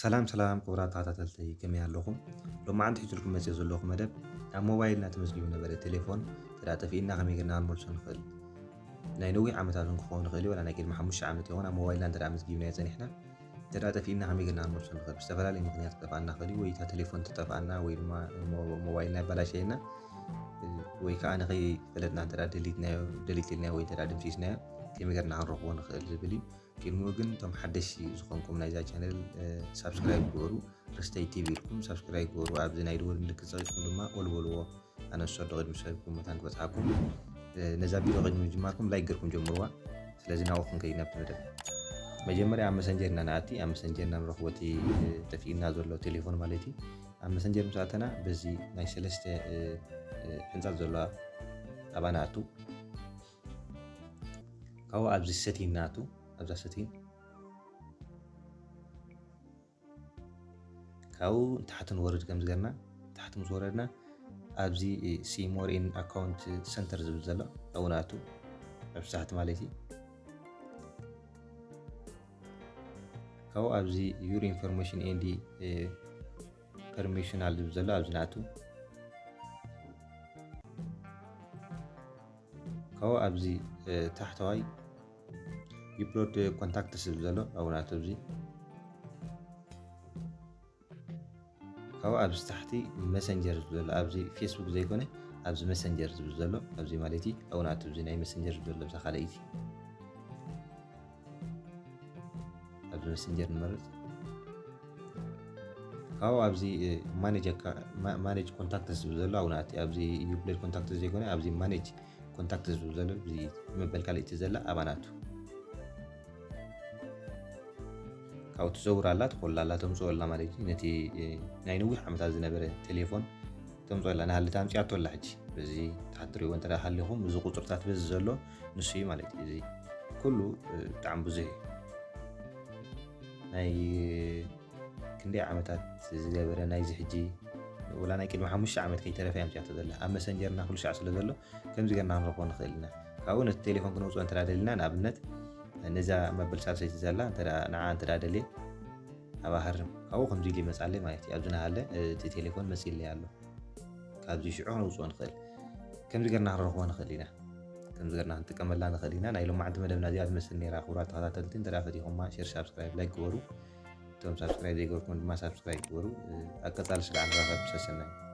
ሰላም ሰላም ክቡራት ተኸታተልተይ፣ ከመይ ኣለኹም? ሎማዓንቲ ሒዝልኩም መፅእ ዘለኹ መደብ ኣብ ሞባይልና ተመዝጊቡ ነበረ ቴሌፎን ተዳ ጠፊእና ከመይ ጌርና ክንመልሶ ንኽእል። ናይ ነዊሕ ዓመታት እውን ክኸውን ይኽእል እዩ፣ ዋላ ናይ ቅድሚ ሓሙሽተ ዓመት ይኹን ኣብ ሞባይልና እንተ ደኣ መዝጊብናዮ ጸኒሕና፣ እንተ ደኣ ጠፊእና ከመይ ጌርና ክንመልሶ ንኽእል? ብዝተፈላለየ ምኽንያት ክጠፍኣና ይኽእል እዩ፣ ወይ እታ ቴሌፎን ትጠፍኣና ወይ ድማ ሞ-፣ ሞባይልና ይበላሸየና፣ ወይ ከኣ ንኸይፈለጥና እንተ ደኣ ደሊትናዮ፣ ደሊት ኢልናዮ ወይ እንተ ደኣ ደምሲስናዮ ከመይ ጌርና ክንረኽቦ ንኽእል ዝብል እዩ። ቅድሚኡ ግን እቶም ሓደሽቲ ዝኾንኩም ናይዛ ቻነል፣ እ፣ ሳብስክራይብ ግበሩ። ርስተይ ቲቪ ኢልኩም ሳብስክራይብ ግበሩ። ኣብዚ ናይ ደወል ምልክት ጸቂጥኩም ድማ ኦል በልዎ። ኣነ ዝሰዶ ቅድሚ ሰብኩም መታን ክበጽሓኩም። እ፣ ነዛ ቪድዮ ቅድሚ ምጅማርኩም ላይክ ገርኩም ጀምርዋ። ስለዚ ናብኡ ክንከይድ ናብቲ መደብ። መጀመርያ ኣብ መሰንጀር ኢና ንኣቲ። ኣብ መሰንጀር ኢና ንረኽቦ እቲ፣ እ፣ ጠፊእና ዘሎ ቴሌፎን ማለት እዩ። ኣብ መሰንጀር ምስ ኣተና በዚ ናይ ሰለስተ፣ እ፣ እ፣ ሕንጻጽ ዘለዋ ኣብኣ ንኣቱ። ካብኡ ኣብዚ ሰቲን ንኣቱ። ኣብዛ ሰቲን ካብኡ ንታሕቲ ንወርድ ከም ዝገርና፣ ታሕቲ ምስ ወረድና ኣብዚ see more in account center ዝብል ዘሎ ኣብኡ ንኣቱ፣ ኣብ ታሕቲ ማለት እዩ። ካብኡ ኣብዚ your information and፣ እ፣ permissional ዝብል ዘሎ ኣብዚ ንኣቱ። ካብኡ ኣብዚ፣ እ፣ ታሕተዋይ your blocked contacts ዝብል ዘሎ ኣብኡ ንኣቱ ኣብዚ። ካብኡ ኣብዚ ታሕቲ መሰንጀር ዝብል ዘሎ ኣብዚ ፌስቡክ ዘይኮነ ኣብዚ መሰንጀር ዝብል ዘሎ ኣብዚ ማለት እዩ። ኣብኡ ንኣቱ ኣብዚ ናይ መሰንጀር ዝብል ዘሎ ኣብዛ ካልኣይቲ። ኣብዚ መሰንጀር ንመርጽ። ካብኡ ኣብዚ፣ እ፣ ማኔጅ ኣካ-፣ ማ-፣ ማኔጅ ኮንታክትስ ዝብል ዘሎ ኣብኡ ንኣቲ። ኣብዚ your blocked contacts ዘይኮነ ኣብዚ ማኔጅ ኮንታክትስ ዝብል ዘሎ እዚ መበል ካልኣይቲ ዘላ ኣብኣ ንኣቱ። ካብኡ ትዘውር ኣላ፣ ትኾላ ኣላ፣ ተምጽኦ ኣላ ማለት እዩ። ነቲ፣ እ፣ ናይ ነዊሕ ዓመታት ዝነበረ ቴሌፎን ተምጽኦ ኣላ፣ ንሃልታ ኣምጺኣቶ ኣላ ሕጂ። በዚ ታሕቲ ትሪእዎ እንተ ደኣ ሃሊኹም፣ እዚ ቁጽርታት በዚ ዘሎ ንሱ እዩ ማለት እዩ። እዚ ኩሉ፣ እ፣ ብጣዕሚ ብዙሕ እዩ። ናይ ክንደይ ዓመታት ዝገበረ ናይዚ ሕጂ፣ ወላ ናይ ቅድሚ ሓሙሽተ ዓመት ከይተረፈ እያ ኣምጺኣቶ ዘላ። ኣብ መሰንጀርና ኩሉ ሻዕ ስለ ዘሎ፣ ከምዚ ጌርና ክንረኽቦ ንኽእል ኢና። ካብኡ ነቲ ቴሌፎን ክነውጽኦ እንተ ደኣ ደሊና፣ ንኣብነት ነዛ መበል ሳልሰይቲ ዘላ እንተ ደኣ፣ ንዓ እንተ ደኣ ደልየ፣ ኣብኣ ሃርም። ካብኡ ከምዚ ኢሉ ይመጻለይ ማለት እዩ። ኣብዚ ናሃለ እቲ ቴሌፎን መጺእለይ ኣሎ። ካብዚ ሽዑ ክነውጽኦ ንኽእል። ከምዚ ጌርና ክንረኽቦ ንኽእል ኢና። ከምዚ ጌርና ክንጥቀመላ ንኽእል ኢና። ናይ ሎማዓንቲ መደብና እዚኣ ትመስል ነይራ። ክቡራት ተኸታተልቲ፣ እንተ ደኣ ፈቲኹማ፣ ሼር፣ ሳብስክራይብ፣ ላይክ ግበሩ። እቶም ሳብስክራይብ ዘይገበርኩም ድማ ሳብስክራይብ ግበሩ። ኣብ ቀጻሊ ስጋዕ ንራኸብ። ሰሰናዩ።